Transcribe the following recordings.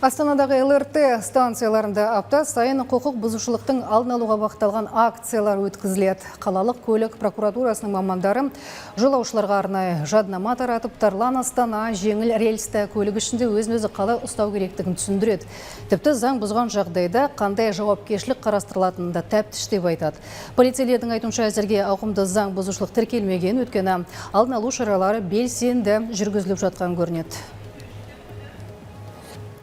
Астанадағы ЛРТ станцияларында апта сайын құқық бұзушылықтың алдын алуға бағытталған акциялар өткізіледі. Қалалық көлік прокуратурасының мамандары жолаушыларға арнайы жаднама таратып, Тарлан Астана жеңіл рельсті көлік ішінде өзін өзі қалай ұстау керектігін түсіндіреді. Тіпті заң бұзған жағдайда қандай жауапкершілік қарастырылатынын да тәптіштеп айтады. Полицейлердің айтуынша, әзірге ауқымды заң бұзушылық тіркелмеген, өйткені алдын алу шаралары белсенді жүргізіліп жатқан көрінеді.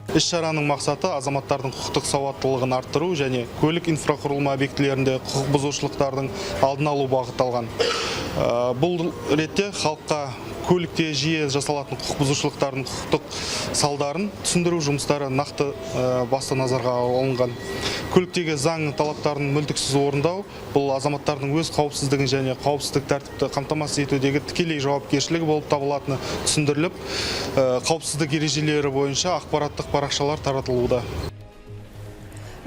Іс-шараның мақсаты – азаматтардың құқықтық сауаттылығын арттыру және көлік инфрақұрылымы объектілерінде құқық бұзушылықтардың алдын алу бағытталған. Бұл ретте халыққа көлікте жиі жасалатын құқық бұзушылықтардың құқықтық салдарын түсіндіру жұмыстары нақты басты назарға алынған. Көліктегі заң талаптарын мүлтіксіз орындау – бұл азаматтардың өз қауіпсіздігін және қауіпсіздік тәртіпті қамтамасыз етудегі тікелей жауапкершілігі болып табылатыны түсіндіріліп, қауіпсіздік ережелері бойынша ақпараттық парақшалар таратылуда.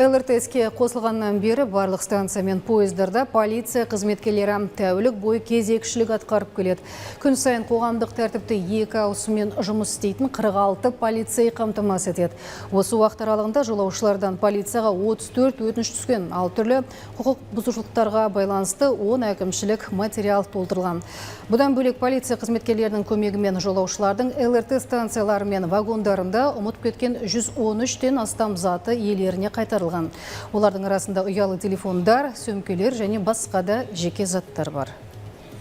ЛРТ іске қосылғаннан бері барлық станция мен пойыздарда полиция қызметкерлері тәулік бойы кезекшілік атқарып келеді. Күн сайын қоғамдық тәртіпті екі ауысыммен жұмыс істейтін 46 полицей қамтамасыз етеді. Осы уақыт аралығында жолаушылардан полицияға 34 өтініш түскен, ал түрлі құқық бұзушылықтарға байланысты 10 әкімшілік материал толтырылған. Бұдан бөлек, полиция қызметкерлерінің көмегімен жолаушылардың ЛРТ станциялары мен вагондарында ұмытып кеткен 113-тен астам заты иелеріне қайтарылған. Олардың арасында ұялы телефондар, сөмкелер және басқа да жеке заттар бар.